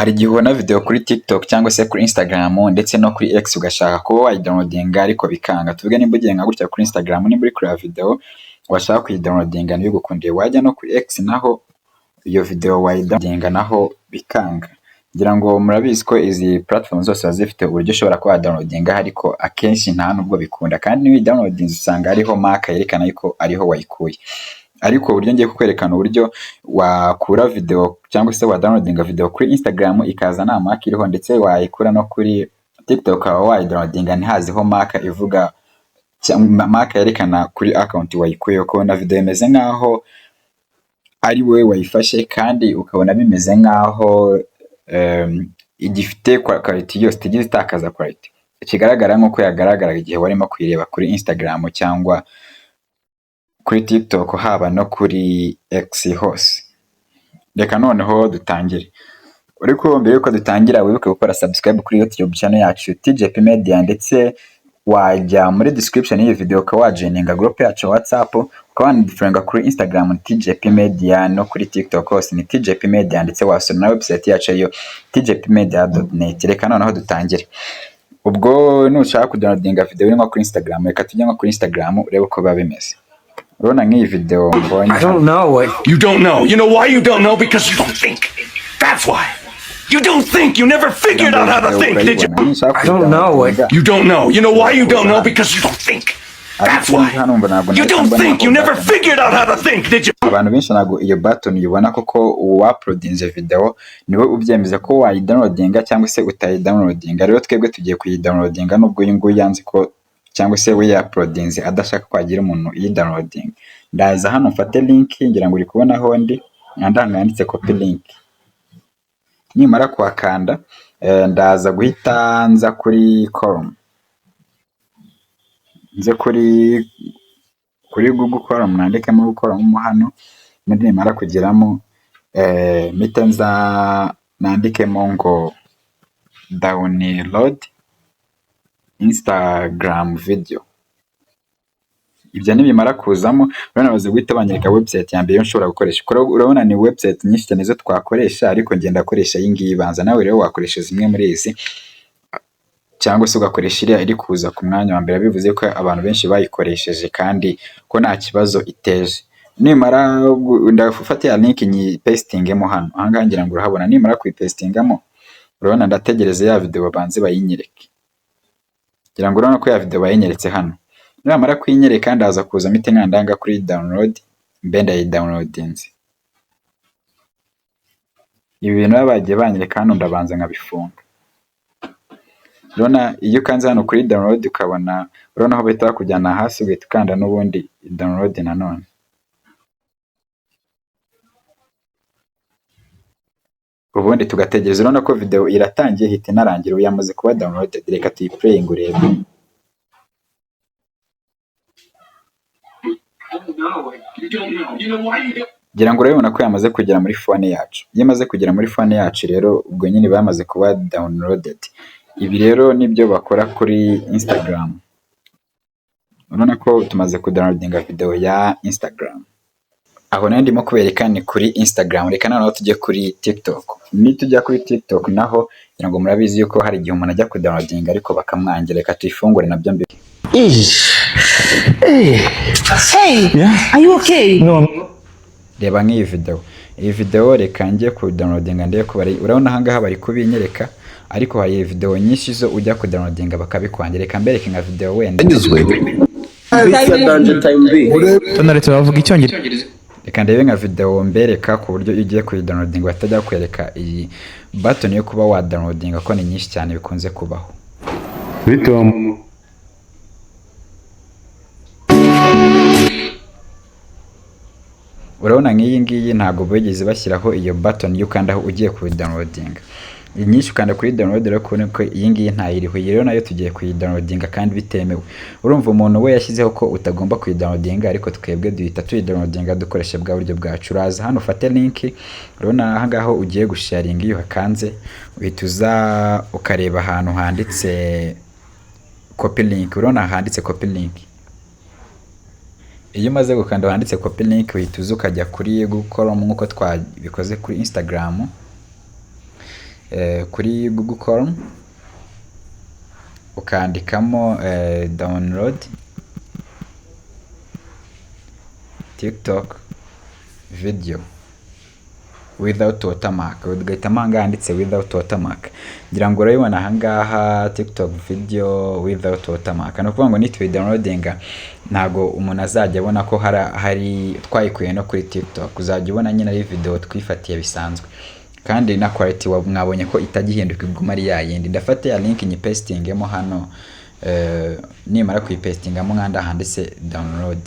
Hari igihe ubona video kuri TikTok cyangwa se kuri Instagram ndetse no kuri X, ugashaka kuba wayidownloadinga ariko bikanga. Tuvuge nimba ugiye nka gutya kuri Instagram, nimba uri kureba video washaka kuyidownloadinga ntibigukundiye, wajya no kuri X naho iyo video wayidownloadinga naho bikanga. Ngira ngo murabizi ko izi platform zose ziba zifite uburyo ushobora kuba wadownloadinga, ariko akenshi nta nubwo bikunda, kandi niyo uyidownloadinze usanga hariho mark yerekana yuko ariho wayikuye. Ariko uburyo ngiye kukwerekana, uburyo wakura video cyangwa se wadownloadinga video kuri Instagram ikaza nta mark iriho, ndetse wayikura no kuri TikTok ukaba wayidownloadinga ntihazeho mark ivuga, mark yerekana kuri account wayikuyeho, ukabona video imeze nkaho ari wowe wayifashe, kandi ukabona bimeze nkaho igifite quality yose, itigeze itakaza quality, ikigaragara nk'uko yagaragaraga igihe warimo kuyireba kuri Instagram cyangwa kuri TikTok, haba no kuri X hose. Reka noneho dutangire. Ariko mbere yuko dutangira, wibuke gukora subscribe kuri YouTube channel yacu TJP Media, ndetse wajya muri description y'iyi video ukaba wajoininga group yacu ya WhatsApp, ukaba wanadufollowinga kuri Instagram TJP Media, no kuri TikTok hose ni TJP Media, ndetse wasura na website yacu ariyo tjpmedia.net. Reka noneho dutangire. Ubwo nushaka kudownloadinga video iri nko kuri Instagram, reka tujye nko kuri Instagram urebe uko biba bimeze. Urabona nk'iyi video mbonye. I don't know what You don't know. You know why you don't know? Because you don't think. That's why. You don't think. You never figured out how to think, did you? I don't know what- You don't know. You know why you don't know? Because you don't think. That's why. You don't think. You never figured out how to think, did you? Abantu benshi ntabwo iyo button uyibona, kuko uwauploadinze video niwe ubyemeza ko wayidownloadinga cyangwa se utayidownloadinga. Rero twebwe tugiye kuyidownloadinga, nubwo uyu nguyu yanze ko, cyangwa se we yauploadinze adashaka ko hagira umuntu uyidownloadinga. Ndaza hano mfate link, ngira ngo uri kubona aho ndi ahantu handitse "copy link". Nimara kuhakanda, ndaza guhita nza kuri Chrome, nze kuri Google Chrome, nandikemo Chrome hano. Nimara kugeramo, mpite nza nandikemo ngo "download Instagram video". Ibyo nibimara kuzamo, urabona baza guhita banyereka website ya mbere yo nshobora gukoresha. Urabona ni website nyinshi cyane zo twakoresha, ariko ngenda ndakoresha iyi ngiyi ibanza. Nawe rero wakoresha zimwe muri izi, cyangwa se ugakoresha iriya iri kuza ku mwanya wa mbere, bivuze ko abantu benshi bayikoresheje kandi ko nta kibazo iteje. Nimara ndafata ya link nyipastingemo hano aha ngaha, ngira ngo urahabona. Nimara kuyipastingamo, urabona ndategereza ya video babanze bayinyereke. Ngira ngo urabona ko ya video bayinyeretse hano. Nibamara kuyinyereka, ndaza kuza mpite nkanda kuri download, mbe ndayidownloadinze. Ibi bintu baba bagiye banyereka hano ndabanza nkabifunga. Urabona iyo ukanze hano kuri download, ukabona, urabona aho bahita bakujyana hasi, ugahita ukanda n'ubundi download nanone. Ubundi tugategereza. Urabona ko video iratangiye ihita inarangira, ubu yamaze kuba downloaded. Reka tuyiplayinge urebe. Ngira ngo urabibona ko yamaze kugera muri phone yacu. Iyo imaze kugera muri phone yacu rero, ubwo nyine iba yamaze kuba downloaded. Ibi rero nibyo bakora kuri Instagram. Urabona ko tumaze kudownloadinga video ya Instagram. Aho nari ndimo kubereka ni kuri Instagram. Reka noneho tujye kuri TikTok. Nitujya kuri TikTok naho, ngira ngo murabizi yuko hari igihe umuntu ajya kudownloadinga ariko bakamwangira. Reka tuyifungure nabyo mbere. Hey, are you okay? No. Reba nk'iyi video. Iyi video reka njye kudownloadinga ndebe ko bari, urabona aha ngaha bari kubinyereka, ariko hari video nyinshi zo ujya kudownloadinga bakabikwangira. Reka mbereke nka video wenda. Tonaretse bavuga Icyongereza. Reka ndebe nka video mbereka ku buryo iyo ugiye kuyidownloadinga batajya kwereka iyi button yo kuba wadownloadinga, ko ni nyinshi cyane bikunze kubaho. Bite wa muntu? Urabona nk'iyi ngiyi ntabwo bigeze bashyiraho iyo button yo ukandaho ugiye kuyidownloadinga. Inyinshi ukanda kuri download, rero kubona ko iyi ngiyi ntayiriho. Iyi rero nayo tugiye kuyidownloadinga kandi bitemewe. Urumva umuntu we yashyizeho ko utagomba kuyidownloadinga, ariko twebwe duhita tuyidownloadinga dukoresha bwa buryo bwacu. Uraza hano ufate link. Urabona aha ngaho ugiye gusharinga, iyo uhakanze uhita uza ukareba ahantu handitse "copy link". Urabona handitse "copy link". Iyo umaze gukanda handitse "copy link", uhita uza ukajya kuri Google Chrome nk'uko twabikoze kuri Instagram. kuri Google Chrome, ukandikamo download TikTok video without watermark, ugahitamo ahangaha handitse without watermark. Ngira ngo urabibona ahangaha, TikTok video without watermark. Ni ukuvuga ngo nituyidownloadinga, ntabwo umuntu azajya abona ko hari twayikuye no kuri TikTok. Uzajya ubona nyine ari video twifatiye bisanzwe, kandi na quality mwabonye ko itajya ihinduka, iguma ari ya yindi. Ndafata ya link nyipastingemo hano. Nimara kuyipastingamo, nkanda handitse download.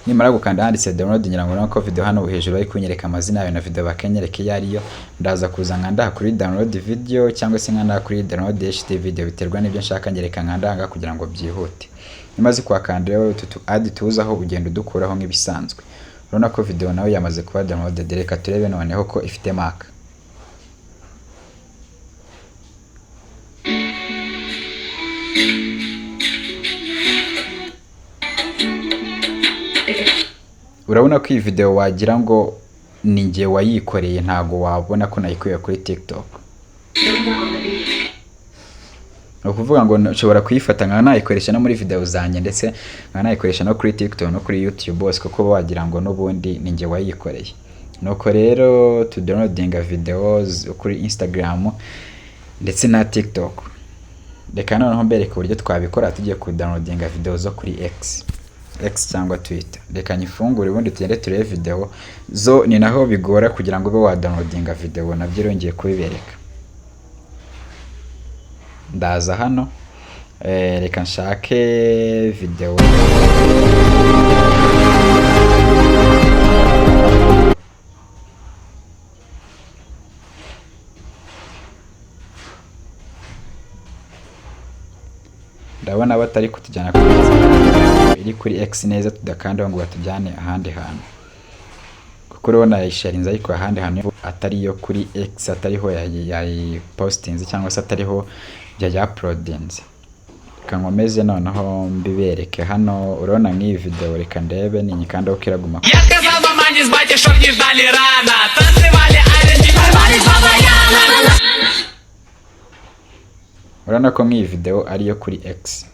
Nimara gukanda handitse download, ngira ngo ko video hano hejuru bari kunyereka amazina yayo na video, bakanyereka iyo ariyo. Ndaza kuza nkanda kuri download video cyangwa se nkanda kuri download HD video, biterwa n'ibyo nshaka. Ngereka nkanda aha kugira ngo byihute. Nimaze kuhakanda rero, utu tu ad tuzaho ugenda udukuraho nk'ibisanzwe. Urabona ko video nawe yamaze kuba downloaded. Reka turebe noneho ko ifite mark. Urabona ko iyi video wagira ngo ni njye wayikoreye, ntago wabona ko nayikuye kuri TikTok. Ni ukuvuga ngo nshobora kuyifata nkaba nayikoresha no muri video zanjye, ndetse nkaba nayikoresha no kuri TikTok no kuri YouTube hose, kuko wagira ngo n'ubundi ni njye wayikoreye. Nuko rero tudownloadinga videos kuri Instagram ndetse na TikTok. Reka noneho mbereke uburyo twabikora tugiye kudownloadinga video zo kuri X cyangwa Twitter. Reka nyifungure, ubundi tugende turebe video zo. Ni naho bigora kugira ngo ube wadownloadinga video, nabyo rero ngiye kubibereka. Ndaza hano, reka nshake video. Ndabona batari kutujyana kuri iri kuri X neza, tudakandaho ngo batujyane ahandi hantu, kuko urabona yayisharinze ariko ahandi hantu atari iyo kuri X, atariho yayipostinze cyangwa se atariho yayauploadinze. Reka nkomeze noneho mbibereke hano. Urabona nk'iyi video, reka ndebe ninyikandaho ko iraguma. Я сказал мамане с батей, чтоб не ждали рано. Танцевали R&B, порвались два баяна. Urabona ko nk'iyi video ariyo kuri X,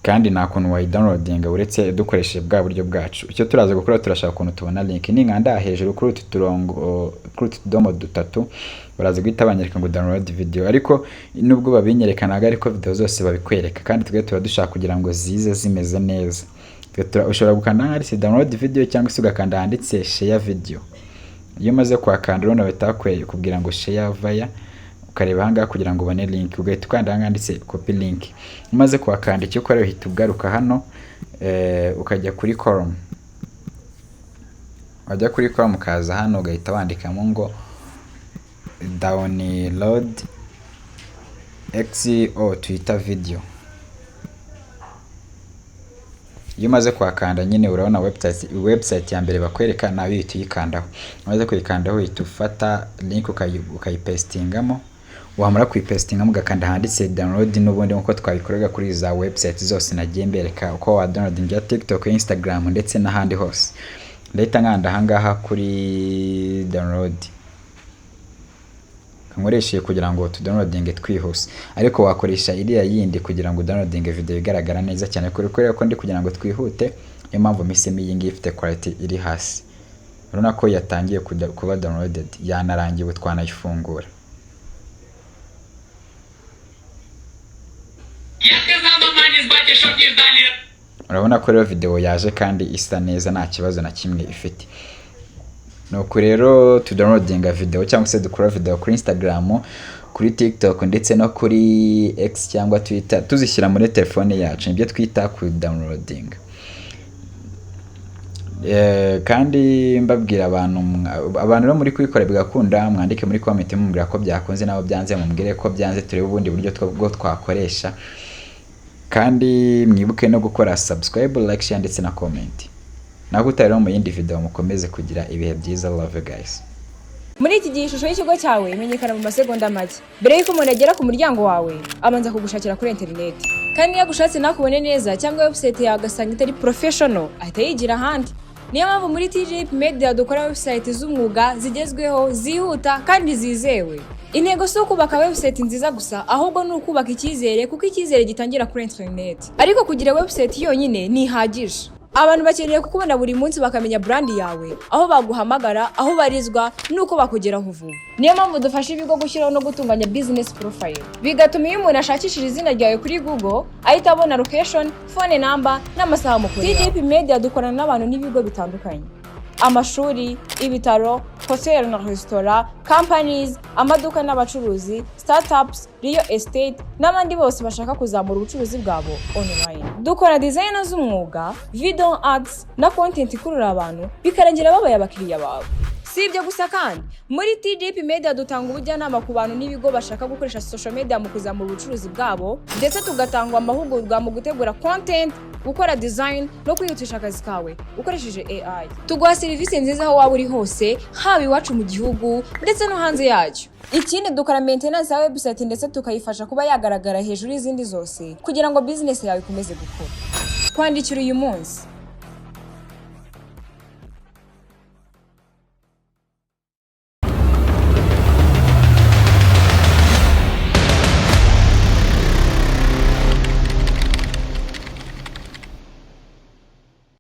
kandi nta kuntu wayidownloadinga uretse dukoresheje bwa buryo bwacu. Icyo turaza gukora, turashaka ukuntu tubona link. Ninkanda hejuru kuri utu turongo, kuri utu tudomo dutatu, baraza guhita banyereka ngo download video. Ariko nubwo babinyereka, ntabwo ariko video zose babikwereka, kandi twe tuba dushaka kugira ngo zize zimeze neza. Ushobora gukanda handitse download video cyangwa se ugakanda handitse share video. Iyo umaze kuhakanda, urabona bahita bakubwira ngo share via, ukareba ahangaha kugira ngo ubone link, ugahita ukanda ahangaha handitse copy link. Umaze kuhakanda, icyo ukora, uhita ugaruka hano, ukajya kuri Chrome. Wajya kuri Chrome, ukaza hano, ugahita wandikamo ngo download X or Twitter video. Iyo umaze kuhakanda nyine, urabona website ya mbere bakwereka, nawe uhita uyikandaho. Umaze kuyikandaho, uhita ufata link ukayipastingamo. Wamara kuyipastingamo, ugakanda handitse download n'ubundi, nk'uko twabikoraga kuri za website zose nagiye mbereka uko wa downloadinga TikTok, Instagram ndetse n'ahandi hose. Ndahita nkanda ahangaha kuri download, nkoresheje kugira ngo tudownloadinge twihuse, ariko wakoresha iriya yindi kugira ngo downloadinge video igaragara neza cyane. Kubera ko ndi kugira ngo twihute, niyo mpamvu mpisemo iyi ngiyi ifite quality iri hasi. Urabona ko yatangiye kuba downloaded, yanarangiye, ubu twanayifungura. Я сказал мамане с батей, чтоб не ждали. Urabona ko rero video yaje kandi isa neza, nta kibazo na kimwe ifite. Nuko rero tudownloadinga video cyangwa se dukora video kuri Instagram, kuri TikTok ndetse no kuri X cyangwa Twitter, tuzishyira muri telefone yacu. Nibyo twita ku downloading. Kandi mbabwira abantu rero muri kubikora bigakunda, mwandike muri comment mumbwira ko byakunze, nabo byanze mumbwire ko byanze, turebe ubundi buryo bwo twakoresha. Kandi mwibuke no gukora subscribe, like, share ndetse na comment. Naho utari mu yindi video, mukomeze kugira ibihe byiza. Love you guys. Muri iki gihe ishusho y'ikigo cyawe imenyekana mu masegonda make. Mbere y'uko umuntu agera ku muryango wawe, abanza kugushakira kuri interineti, kandi iyo agushatse ntakubone neza cyangwa website yawe agasanga itari professional, ahita yigira ahandi. Niyo mpamvu muri TJP Media dukora website z'umwuga, zigezweho, zihuta kandi zizewe. Intego si ukubaka website nziza gusa, ahubwo ni ukubaka icyizere, kuko icyizere gitangira kuri internet. Ariko kugira website yonyine ntihagije. Abantu bakeneye kukubona buri munsi, bakamenya brand yawe, aho baguhamagara, aho ubarizwa n'uko bakugeraho vuba. Niyo mpamvu dufasha ibigo gushyiraho no gutunganya business profile, bigatuma iyo umuntu ashakishije izina ryawe kuri Google ahita abona location, phone number n'amasaha mukorera. TJP Media dukorana n'abantu n'ibigo bitandukanye: amashuri, ibitaro, hoteli na resitora, companies, amaduka n'abacuruzi, startups, real estate n'abandi bose bashaka kuzamura ubucuruzi bwabo online. Dukora design z'umwuga, video ads na content ikurura abantu, bikarangira babaye abakiriya bawe. Si ibyo gusa kandi, muri TJP Media dutanga ubujyanama ku bantu n'ibigo bashaka gukoresha social media mu kuzamura ubucuruzi bwabo, ndetse tugatanga amahugurwa mu gutegura content, gukora design no kwihutisha akazi kawe ukoresheje AI. Tuguha serivisi nziza aho waba uri hose, haba iwacu mu gihugu ndetse no hanze yacyo. Ikindi, dukora maintenance ya website, ndetse tukayifasha kuba yagaragara hejuru y'izindi zose kugira ngo business yawe ikomeze gukura. Twandikira uyu munsi.